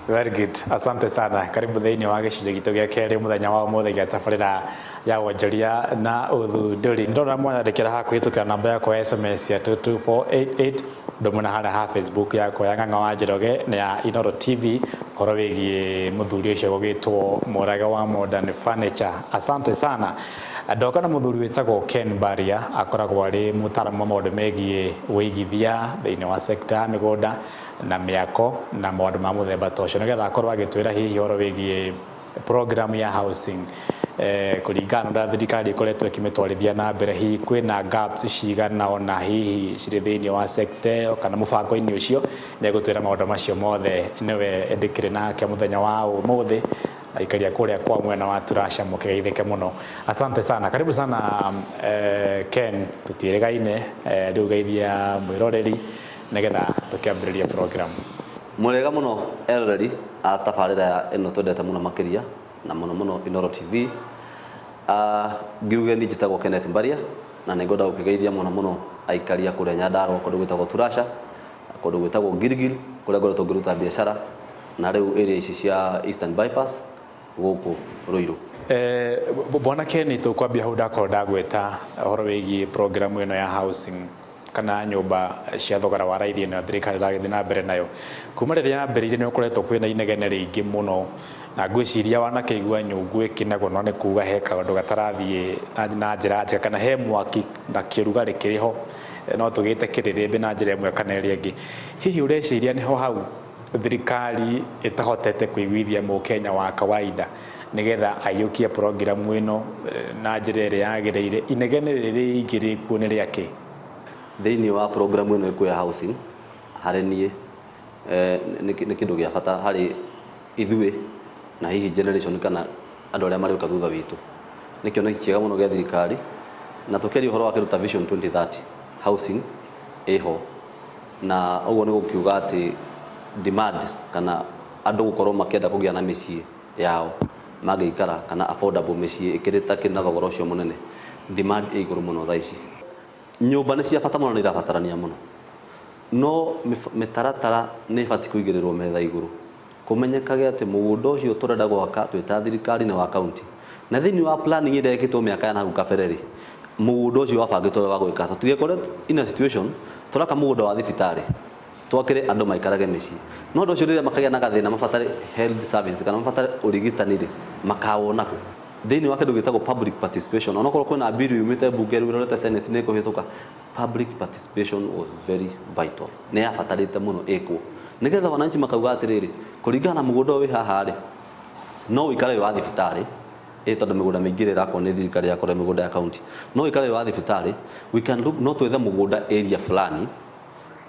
Very good. Asante sana. Karibu thĩinĩ wa gĩcunjĩ gitũ gĩa kerĩ mũthenya wa ũmũthĩ gĩa tabarĩra ya wonjoria na ũthundũri. Ndona mwanyandĩkĩra haha kũhĩtũkĩra namba yakwa ya SMS ya 22488, ũndũ ũmwe na harĩa ha Facebook yakwa ya Ng'ang'a wa Njoroge na ya Inooro TV, ũhoro wĩgiĩ mũthuri ũcio gũgĩtwo Mũrage wa Modern Furniture. Asante sana. Ndoka na mũthuri wĩtagwo Ken Mbaria, akoragwo arĩ mũtaaramu wa maũndũ megiĩ ũigithia thĩinĩ wa sekta ya mĩgũnda na mĩako na maũndũ ma mũthemba ta ũcio, nĩgetha akorwo agĩtwĩra hihi ũhoro wĩgiĩ program ya housing, kũringana na ũrĩa thirikari ĩkoretwo ĩkĩmĩtwarithia na mbere, hihi kwĩna gaps cigana ona hihi cirĩ thĩinĩ wa sector ĩyo kana mũbango-inĩ ũcio. Nĩ egũtwĩra maũndũ macio mothe. Nĩwe ndĩkĩrĩ nake mũthenya wa ũmũthĩ, aikaria kũrĩa kwa mwena wa Turasha, mũkĩgeithĩke mũno. Asante sana, karibu sana, Ken. Tũtiĩrĩgaine, rĩu geithia mwĩroreri nĩgetha tũkĩambĩrĩrie program. Mwega mũno eroreri a tabarĩra ĩno twendete mũno makĩria na mũno mũno Inooro TV. Ngiuge niĩ njĩtagwo Kenneth Mbaria na nĩ ngwenda gũkĩgeithia mũno mũno aikaria kũrĩa Nyandarua, kũndũ gwĩtagwo Turasha, kũndũ gwĩtagwo Gilgil, kũrĩa ngoretwo ngĩruta biacara na rĩu area ici cia Eastern Bypass gũkũ Ruiru. Bwana Ken, tũkwambia hau ndakorwo ndagweta ũhoro wĩgiĩ program ĩno ya housing kana nyũmba cia thogora wa raithi ĩno thirikari ĩragĩthiĩ na mbere nayo. Kuma rĩrĩa yambĩrĩirie nĩ gũkoretwo kwĩna inegene rĩingĩ mũno, na ngwĩciria wanakĩigua nyũngũ ĩkĩnegwo no nĩ kuga he kaũndũ gatarathiĩ na njĩra njega kana he mwaki na kĩrugarĩ kĩrĩ ho, no tũgĩte kĩrĩrĩmbĩ na njĩra ĩmwe kana ĩrĩa ĩngĩ. Hihi ũreciria nĩho hau thirikari ĩtahotete kũiguithia mũkenya wa kawaida nĩgetha aiyũkie programu ĩno na njĩra ĩrĩa yagĩrĩire? Inegene rĩrĩ rĩingĩ rĩkuo nĩ rĩakĩ? Thĩinĩ wa programu ĩno ĩkuo ya housing, harĩ niĩ nĩ kĩndũ gĩa bata harĩ ithuĩ na hihi generation kana andũ arĩa marĩũka thutha witũ. Nĩ kĩoneki kĩega mũno gĩa thirikari, na tũkĩaria ũhoro wa kĩndũ ta Vision 2030, housing ĩho, na ũguo nĩ gũkiuga atĩ demand kana andũ gũkorwo makĩenda kũgĩa na mĩciĩ yao mangĩikara kana affordable mĩciĩ ĩkĩrĩ takĩrĩ na thogora ũcio mũnene, demand ĩ igũrũ mũno thaa ici. Nyũmba nĩ cia bata mũno, nĩ irabatarania mũno, no mĩtaratara nĩ ĩbatiĩ kũigĩrĩrwo metha igũrũ, kũmenyekage atĩ mũgũnda ũcio tũrenda gwaka twĩ ta thirikari nĩ wa county, na thĩinĩ wa planning ĩrĩa ĩkĩtwo mĩaka ya nahau kabere rĩ, mũgũnda ũcio wabangĩtwo wa gwĩka. Tũtigekore in a situation tũraka mũgũnda wa thibitarĩ twakĩre andũ maikarage mĩciĩ, no andũ acio rĩrĩa makagĩa na gathĩna mabatare health services kana mabatare ũrigitani rĩ, makawona kũ? Thĩinĩ wa kĩndũ gĩtagwo public participation, onokorwo kwĩna bill yumĩte mbunge rĩu ĩrorete Senate nĩ ĩkũhĩtũka, public participation was very vital, nĩ yabatarĩte mũno ĩkwo nĩgetha wananchi makauga atĩrĩrĩ, kũringana na mũgũnda ũyũ wĩ haha rĩ, no ũikare wĩ wa thibitarĩ ĩ, tondũ mĩgũnda mĩingĩ ĩrĩa ĩrakwo nĩ thirikari yakorwo mĩgũnda ya county, no ũikare wĩ wa thibitarĩ. We can look, no twethe mũgũnda area fulani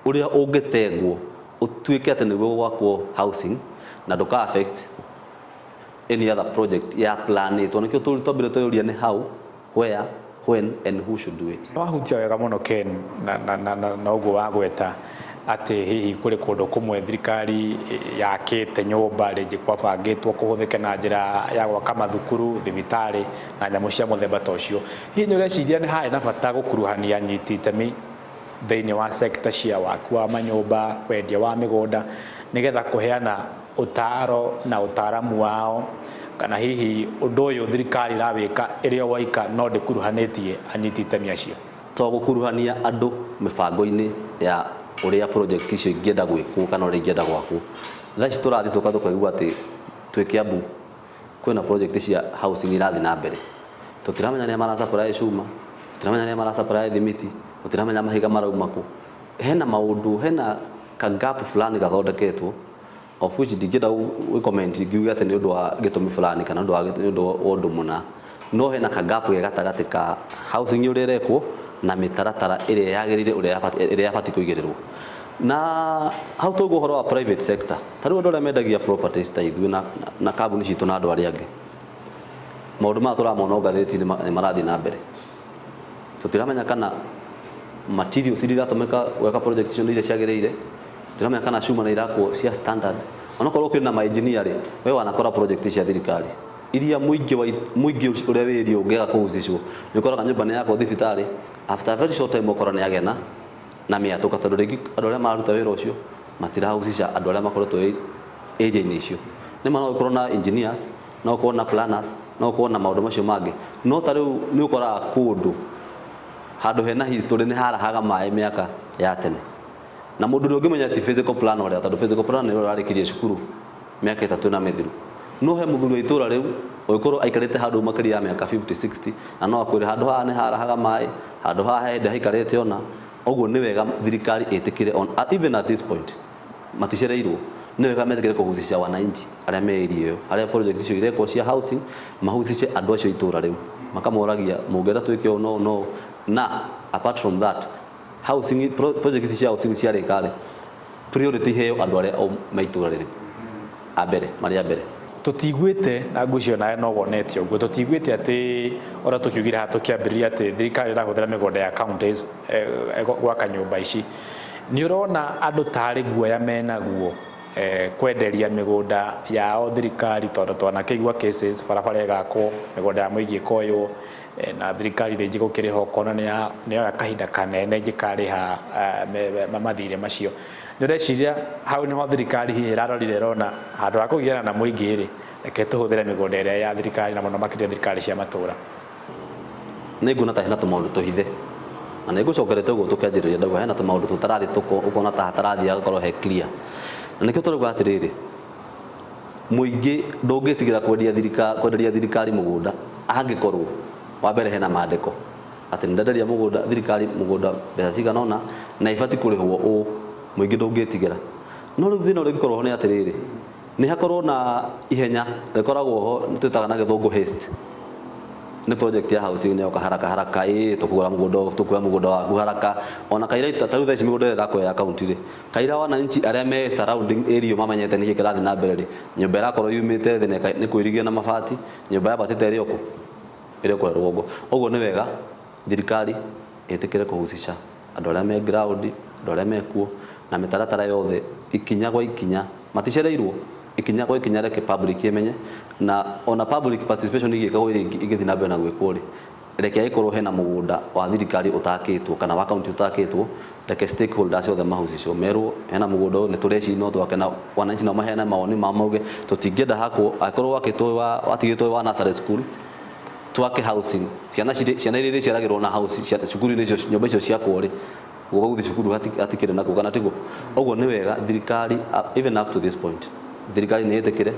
ũrĩa ũngĩtengwo ũtuĩke atĩ nĩguo gwakwo housing na ndũka affect any other project ya planĩtwo. Nĩkĩo twambire tweyũria nĩ how, where, when and who should do it. Wahutia wega mũno, Ken, na ũguo wagweta atĩ hihi kũrĩ kũndũ kũmwe thirikari yakĩte nyũmba rĩngĩ kwabangĩtwo kũhũthĩke na njĩra ya gwaka mathukuru, thibitarĩ na nyamũ cia mũthemba ta ũcio. Hihi nĩ ũreciria nĩ harĩ na bata gũkuruhania anyiti itemi thĩinĩ wa sekta cia waki wa manyũmba, wendia wa mĩgũnda, nĩgetha kũheana ũtaro na ũtaramu wao, kana hihi ũndũ ũyũ thirikari ĩrawĩka ĩrĩ o waika no ndĩkuruhanĩtie anyiti itemi acio? To gũkuruhania andũ mĩbango-inĩ ya ũrĩa project icio ingĩenda gwĩkwo kana ũrĩa ingĩenda gwakwo. Thaa ici tũrathiĩ tũka tũkaigua atĩ twĩ Kiambu kwĩna project cia housing irathiĩ na mbere, tũtiramenya nĩa mara supply cuma, tũtiramenya nĩa mara supply thimiti, tũtiramenya mahiga marauma kũ. Hena maũndũ, hena ka gap fulani gathondeketwo, of which ndingĩenda gwĩ comment ngiuge atĩ nĩ ũndũ wa gĩtũmi fulani kana nĩ ũndũ wa ũndũ mũna, no hena ka gap ge gatagatĩ ka housing ũrĩa ĩrekwo na mĩtaratara ĩrĩa yagĩrĩire, ũrĩa ĩrĩa yabatiĩ kũigĩrĩrwo. Na hau twaigua ũhoro wa private sector, ta rĩu andũ arĩa mendagia properties ta ithuĩ na kambuni citũ na andũ arĩa angĩ, maũndũ maya tũramona o ngathĩti-inĩ nĩ marathiĩ na mbere. Tũtiramenya kana materials iria iratũmĩka gwaka project icio nĩ iria ciagĩrĩire, tũtiramenya kana cuma nĩ irakwo cia standard. Onokorwo ũkĩrĩ na ma engineer rĩ, we wanakora project cia thirikari iria mũingĩ wa mũingĩ ũrĩa wĩ area ũngĩaga kũhusishwo, nĩ ũkoraga nyũmba nĩ yakwo thibitarĩ, after a very short time ũkora nĩ yagĩa na mĩatũka, tondũ rĩngĩ andũ arĩa mararuta wĩra ũcio matirahusisha andũ arĩa makoretwo Area-inĩ icio nĩ ma no ũkorwo na engineers, no ũkorwo na planners, no ũkorwo na maũndũ macio mangĩ, no ta rĩu nĩ ũkoraga kũndũ handũ hena history nĩ harahaga maĩ mĩaka ya tene, na mũndũ ũrĩa ũngĩmenya ti physical plan ũrĩa, tondũ physical plan nĩ ũrarĩkirie cukuru mĩaka 3 na mĩthiru, no he mũthuri wa itũra rĩu ũngĩkorwo aikarĩte handũ makĩria ya mĩaka 50 60, na no akwĩre handũ haha nĩ harahaga maĩ, handũ haha he hĩndĩ haikarĩte ona ũguo. Nĩ wega thirikari ĩtĩkĩre on, even at this point maticereirwo, nĩ wega metĩkĩre kũhusisha wananchi arĩa me area ĩyo, harĩa project icio irekwo cia housing, mahusishe andũ acio itũra rĩu, makamoragia mũngĩenda twĩke ũũ no no na apart from that, housing project cia housing ciarĩka rĩ, priority iheo andũ arĩa o me itũra rĩrĩ a mbere, marĩ a mbere. Tũtiguĩte na ngwĩciria nawe no wonete ũguo, tũtiguĩte atĩ ũrĩa tũkiugire haha tũkĩambĩrĩria atĩ thirikari ĩrahũthĩra mĩgũnda ya counties gwaka nyũmba ici. Nĩ ũrona andũ tarĩ guoya menaguo kwenderia mĩgũnda yao thirikari, tondũ twanakĩigua cases barabara ĩgakwo, mĩgũnda ya mũingĩ ĩkoywo, na thirikari rĩngĩ gũkĩrĩha ũkona nĩ yoya kahinda kanene ĩngĩkarĩha mathirĩ macio. Nĩ ũreciria hau nĩho thirikari hihi ĩrarorire ĩrona handũ ha kũgiana na mũingĩ rĩ, reke tũhũthĩre mĩgũnda ĩrĩa ya thirikari, na mũno makĩria thirikari cia matũra? Nĩ nguona ta hena tũmaũndũ tũhithe, na nĩ ngũcokerete ũguo tũkĩanjĩrĩria ndauga hena tũmaũndũ tũtarathiĩ ũkona ta hatarathiĩ agakorwo he clear, na nĩkĩo tũrauga atĩrĩrĩ, mũingĩ ndũngĩtigĩra kwendia thirikari, kwenderia thirikari mũgũnda angĩkorwo wa mbere hena mandĩko atĩ nĩ ndenderia mũgũnda thirikari mũgũnda mbeca cigana ũna na ibatiĩ kũrĩhwo ũũ, mũingĩ ndũngĩtigĩra. No rĩu thĩna ũrĩa ũngĩkorwo ho nĩ atĩrĩrĩ, nĩ hakorwo na ihenya rĩkoragwo ho twĩtaga na gĩthũngũ haste, nĩ project ya housing nĩ yoka haraka haraka, ĩ tũkũgũra mũgũnda, tũkuoya mũgũnda waku haraka. Ona kaira ta rĩu thaa ici mĩgũnda ĩrĩa ĩrakoya ya county rĩ, kaira wananchi arĩa me surrounding area mamenyete nĩkĩ kĩrathiĩ na mbere rĩ, nyũmba ĩrakorwo yumĩte thĩ na nĩ kũirigia na mabati, nyũmba yambatĩte ĩrĩ o kũ, ĩrĩ o kũrĩa rũgongo. Ũguo nĩ wega thirikari ĩtĩkĩre kũhusisha andũ arĩa me ground, andũ arĩa mekuo, na mĩtaratara yothe ikinya gwa ikinya, maticereirwo ikinya gwa ikinya, reke public ĩmenye. Na ona public participation ĩgĩkagwo ĩgĩthiĩ na mbere na gwĩkwo rĩ, reke ĩkorwo hena mũgũnda wa thirikari ũtakĩtwo kana wa county ũtakĩtwo, reke stakeholders othe mahusicwo, merwo hena mũgũnda ũyũ nĩ tũreciria no twake, na wananchi nao maheane mawoni mao, mauge tũtingĩenda hakwo angĩkorwo wakĩtwo wa watigĩtwo wa nursery school, twake housing, ciana ciana iria irĩciaragĩrwo na house cukuru-inĩ icio, nyũmba icio ciakwo rĩ, gũka gũthiĩ cukuru hatikĩrĩ nakuo, kana tiguo? Ũguo nĩ wega thirikari, even up to this point, thirikari nĩ ĩtĩkĩre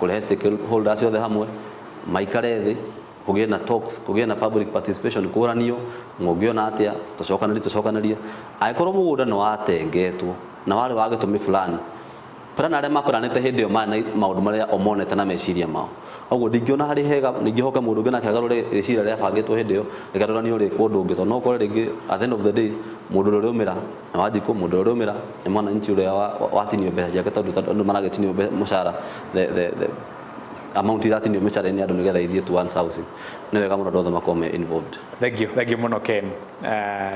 kũrehe stakeholders othe hamwe, maikare thĩ, kũgĩe na talks, kũgĩe na public participation, kũranio mũngĩona atĩa, tũcokanĩrie tũcokanĩrie. Angĩkorwo mũgũnda nĩ watengetwo na warĩ wa gĩtũmi fulani, plan arĩa mapuranĩte hĩndĩ ĩyo marĩ na maũndũ marĩa o monete na meciria mao. Ũguo ndingĩona harĩ hega ningĩ hoke mũndũ ũngĩ nake agarũre rĩciria rĩrĩa rĩabangĩtwo hĩndĩ ĩyo, rĩgarũranio rĩkwo ũndũ ũngĩ, tondũ no ũkore rĩngĩ at the end of the day mũndũ ũrĩa ũrĩũmĩra nĩ Wanjikũ, mũndũ ũrĩa ũrĩũmĩra nĩ mwananchi ũrĩa watinio mbeca ciake, tondũ andũ maragĩtinio mũcara, the amount iratinio mĩcara-inĩ ya andũ nĩgetha ithiĩ towards housing. Nĩ wega mũno andũ othe makorwo me involved. Thank you, thank you mũno Ken,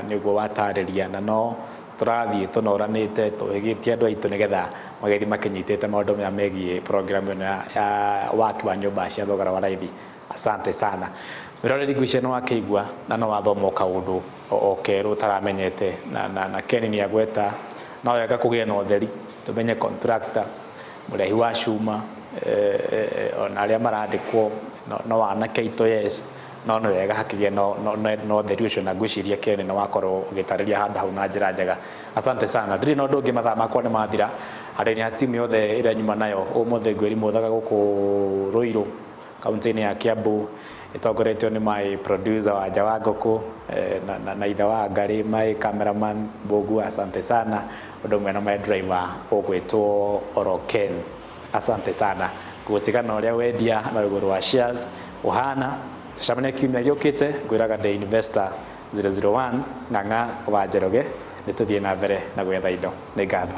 nĩ ũguo watarĩria, na no tũrathiĩ tũnoranĩte tũhĩgĩtie andũ aitũ nĩgetha magĩthiĩ makĩnyitĩte maũndũ maya megiĩ program ĩno ya waki wa nyũmba cia thogora wa raithi. Asante sana mwĩroreri, ngwĩciria nĩ wakĩigua na no wathoma o kaũndũ o kerũ ũtaramenyete, na Ken nĩ agweta no wega kũgĩe na ũtheri, tũmenye contractor, mũrehi wa cuma, ona arĩa marandĩkwo no anake aitũ, yes, no nĩ wega hakĩgĩe no ũtheri ũcio, na ngwĩciria Ken nĩ wakorwo ũgĩtarĩria handũ hau na njĩra njega. Asante sana. Ndirĩ na ũndũ ũngĩ, mathaa makwa nĩ mathira. Harĩ nĩ timu yothe ĩrĩa nyuma nayo ũmũthĩ, ngwĩri mũthaga gũkũ Ruiru, kaunti-inĩ ya Kiambu, ĩtongoretio nĩ my producer Wanja wa Ngũkũ, na ithe wa Ngarĩ, my cameraman Mbogu, asante sana, ũndũ ũmwe na my driver ũgwĩtwo Oro Ken, asante sana. Gũtigana ũrĩa wendia na igũrũ wa shares ũhana, tũcemanie kiumia gĩũkĩte. Ngwĩraga the investor 001 Ng'ang'a wa Njoroge, nĩ tũthiĩ na mbere na gwetha indo. Nĩ ngatho.